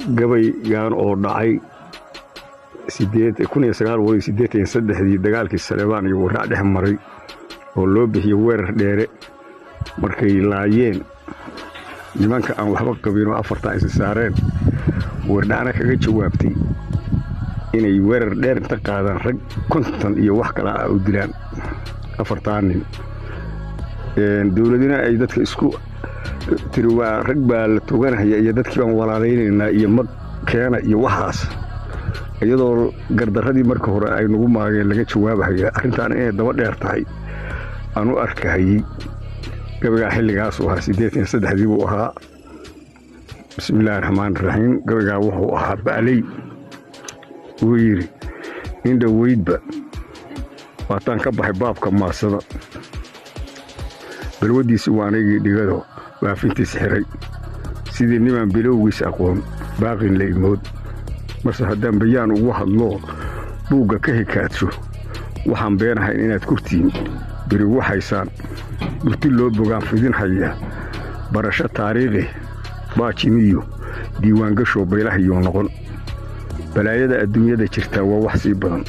Gabaygan oo dhacay 1983-dii, dagaalkii Saleebaan iyo Waraac dhex maray oo loo bixiyey Weerar Dheere, markay laayeen nimanka aan waxba qabin oo afartan isi saareen, Wardhacna kaga jawaabtay inay weerar dheer inta qaadaan rag 50 iyo wax kale ah u dilaan afartaa nin. Dowladina ay dadka isku tiri waa rag baa la toganahaya iyo dadkii baan walaalaynaynaa iyo mag keena iyo waxaas, iyadoo gardarradii marka hore ay nagu maageen laga jawaabahaya. Arrintaan inay daba dheer tahay aan u arkahayey. Gabaygaa xilligaasuu ahaa, 83-dii buu ahaa. Bismiillaahi raxmaani raxiim. Gabaygaa wuxuu ahaa ba'ley. Wuu yidhi: in dhoweydba waataan ka baxay baabka maasada, balwaddiisi waa anigii dhigado baafintiis xiray, sidii nimaan bilowgiis aqoon baaqin la imood. Marse haddaan bayaan ugu hadloo buugga ka hikaadsho, waxaan beenahayn inaad kurtiin beri waxaysaan. Burti loo bogaan fidin haya, barasho taariikhi baajimiyo diiwaangashoo baylahayuu noqon. Balaayada adduunyada jirtaa waa wax sii badan,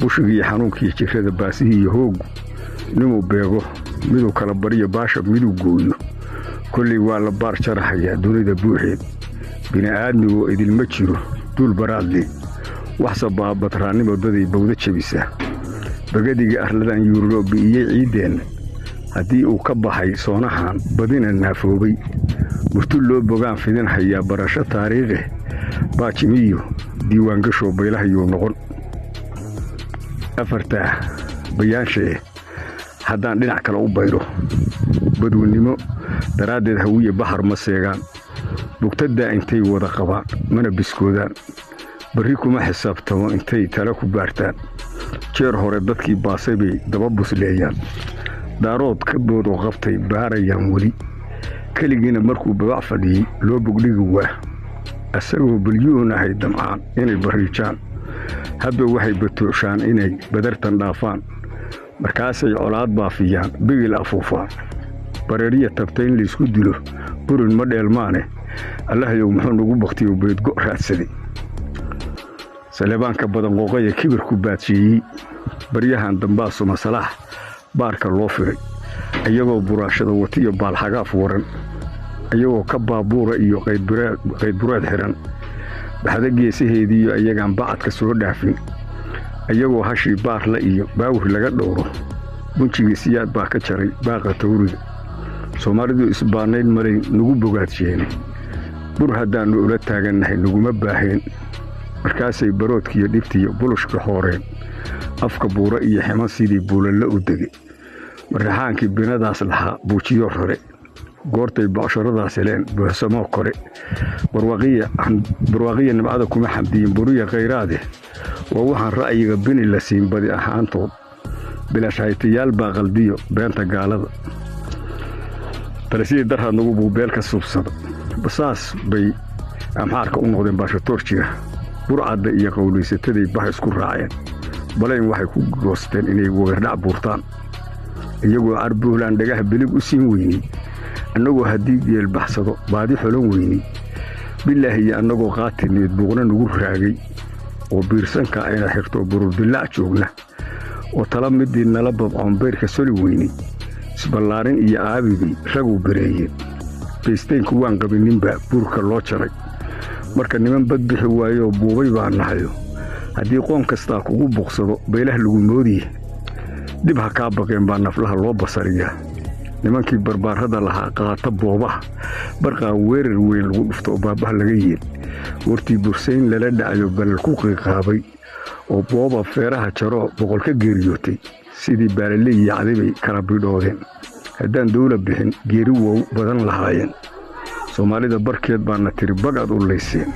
bushigiiyo xanuunkiiyo jirrada, baasihii iyo hooggu ninuu beego, miduu kala bariyo baasha miduu gooyo. Kollay waa la baar jarahayaa dunida buuxeed, bini'aadmigoo idilma jiro duul baraadle, waxse baabatraannimo daday bawda jebisaa. Bagadigii arladan yuurloo bi'iyey ciiddeenna haddii uu ka baxay soonahan badina naafoobay. Murti loo bogaan fidin hayaa, barasho taariikhi baajimiyo diiwaangashoo baylahayuu noqon. Afartaa bayaanshee haddaan dhinac kale u bayro, badweynimo daraaddeed Hawiye baxar ma seegaan, bugtaddaa intay wada qabaan mana biskoodaan, barri kuma xisaabtamo intay tala ku baartaan, jeer hore dadkii baasay bay daba busleeyaan. Daarood ka boodoo qabtay baarayaan weli, keligiina markuu babac fadhiyey loo bogdhigi waa, asagoo balyuun ahay damcaan inay barriijaan. Hadba waxay batooshaan inay badartan dhaafaan, markaasay colaad baafiyaan, bigil afuufaan, bareeriya tabta in laysku dilo burin ma dheelmaane. Allahyow, muxuu nagu baktiyo beedgo raadsaday? Saleebaanka badan qooqaya kibirku baadsheeyey, baryahan dambaa sumasalaax baarka loo firay, iyagoo buraashada watiyo baalxagaaf waran, iyagoo ka baabuura iyo qaydbureed xihan, baxda geesaheediiyo iyagaan bacadka soo dhaafin, iyagoo hashii baarla iyo baawir laga dhowro. Bunjigii Siyaad baa ka jaray baaqa tawriga, Soomaalidu isbaannayn maray nagu bogaadsheene. Bur haddaannu ula taagannahay naguma baaheen, markaasay baroodkiiyo dhibtiiyo bulushka xooreen, afka buura iyo ximan sidii buulalla u dege. Marraxaankii binadaas lahaa buujiyo rore, goortay bocsharadaas heleen buuxsamoo kore. Barwaaqiya nimcada kuma xamdiyin buriya khayraade, waa waxaan ra'yiga bini la siin badi ahaantood. Bilashhaytayaal baa qaldiyo beenta gaalada, talisidii darhaad nagu buubeel ka subsada. Basaas bay Amxaarka u noqdeen baashatoor jira, burcadda iyo qowlaysataday bah isku raaceen. Balayn waxay ku goosteen inay weerdhac buurtaan, iyagoo Carbuulaan dhagaha bilig u siin weyney, annagoo haddii geel baxsado baadi xolan weyney. Bilaahi iyo annagoo qaatineed buuqna nagu raagay oo biirsanka ayna xirto bururdilaac joogna, oo tala midii nala babcoon bayrka soli weyney. Isballaarin iyo aabibay raguu bareeyeen, baystaynku waan qabininbaa buurka loo jaray. Marka niman badbixi waayoo buubay baa nahayo, haddii qoon kastaa kugu buuqsado baylah lagu moodiye, dib ha kaa baqeen baa naflaha loo basariyaa. Nimankii barbaarada lahaa qaata boobaha, barqaa weerar weyn lagu dhufto oo baabaha laga yeel. Wartii bursayn lala dhacayo balal ku qiiqaabay oo booba feeraha jaroo boqol ka geeriyootay, sidii baalaley iyo cadibay kala bidhoodeen. Haddaan dawla bixin geeri wow badan lahaayeen. Soomaalida barkeed baana tiri bagaad u layseen.